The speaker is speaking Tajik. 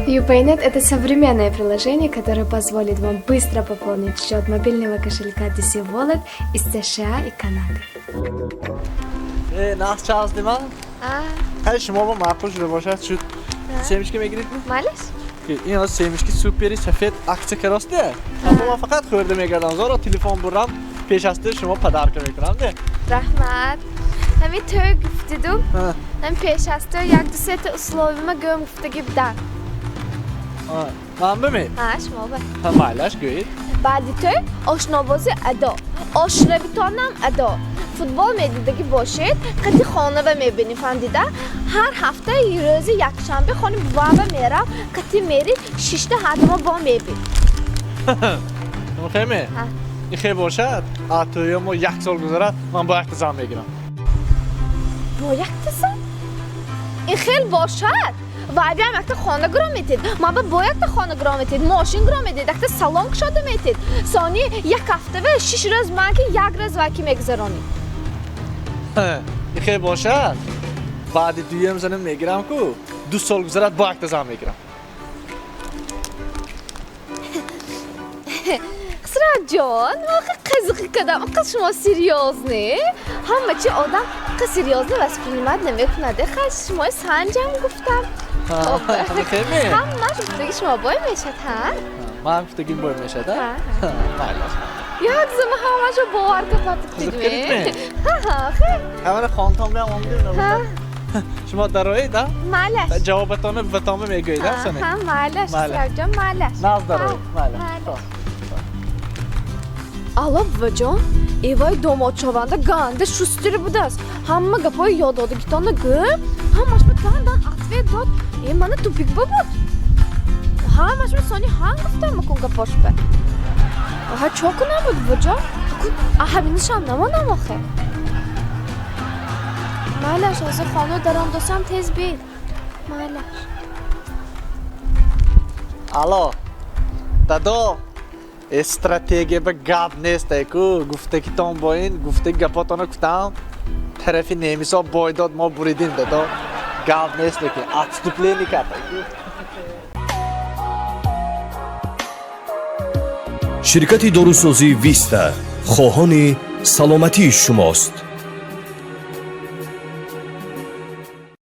UPayNet – это современное приложение, которое позволит вам быстро пополнить счет мобильного кошелька DC Wallet из США и Канады. Э, нағз чаз дима? Хай, шумо ба маъқул шуда бошад, шуд. Семечка мегиред? Малиш? Ин ҳоз семечки супери сафед акция каросте. Аммо ман фақат хӯрда мегардам. Зоро телефон бурам, пеш аз ту шумо подарка мекунам, де. Раҳмат. Ҳами тӯй гуфтиду, ҳами пеш аз ту як ду сета условима гӯм гуфтаги будан. Ман бимед? Ҳа, шумо ба. Ҳа, майлаш, гӯед. Баъди тӯй ошнобозӣ адо, ошравитонам адо. Футбол медидагӣ бошед, қати хонава мебинӣ, фаҳмдида? Ҳар ҳафта рӯзи якшанбе хони бувава мерав, қати мери шишта ҳатмо бо мебин. Хеме? Ҳа. Ин хе бошад, а тӯё мо як сол гузарад, ман бо якта зан мегирам. Бо якта зан? Ин хел бошад, вайбиам якта хона гиро метед, ман ба бо якта хона гиро метед, мошин гиро метед, якта салон кушода метед. Сони як ҳафтава 6 рӯз ман ки як рӯз вай ки мегузаронӣ. Ин хе бошад, баъди дуюм занам мегирам ку, 2 сол гузарад, бо якта зан мегирам. Хисратҷон, воқеа қизиқи кадам, қиз шумо серьёзный. Ҳама чи одам қа серьёзно воспринимать намекунад. Хай, шумои санҷам гуфтам. Хеме? Ҳамаш гуфтаги шумо бой мешад, ҳа? Ман гуфтагим бой мешад, ҳа? Майлаш. Як зама ҳамашо бовар капатиб. Қизиқ кардидме? Ҳа, хе. Ҳамана хонтон биям омдим. Шумо дароед, а? Майлаш. Ҷавобатонро ватома мегӯед, а, сони? Ҳа, майлаш, Хисратҷон, майлаш. Наз дароед, майлаш. Алло, буваҷон, эвай домодшаванда ганда шустери будааст. Ҳама гапҳои ёддодагитонро гӯм, ҳамаш ба дандан ответ дод. Э, мана тупик бабуд. Ҳамаш ба сони ҳам гуфтам макун гапошба. Ҳа, чо кунам буд, буваҷон? А ҳаминашам намонам охе. Майлаш, ҳозир хона даромдосам, тез бед. Майлаш. Алло, дадо, стратегия ба гап нест ку, гуфтагитон бо ин гуфтаги гапотона гуфтам, тарафи немисо бой дод, мо буридим, дадо, гап нест, лекин отступление кард. Ширкати дорусозии Виста хоҳони саломатии шумост.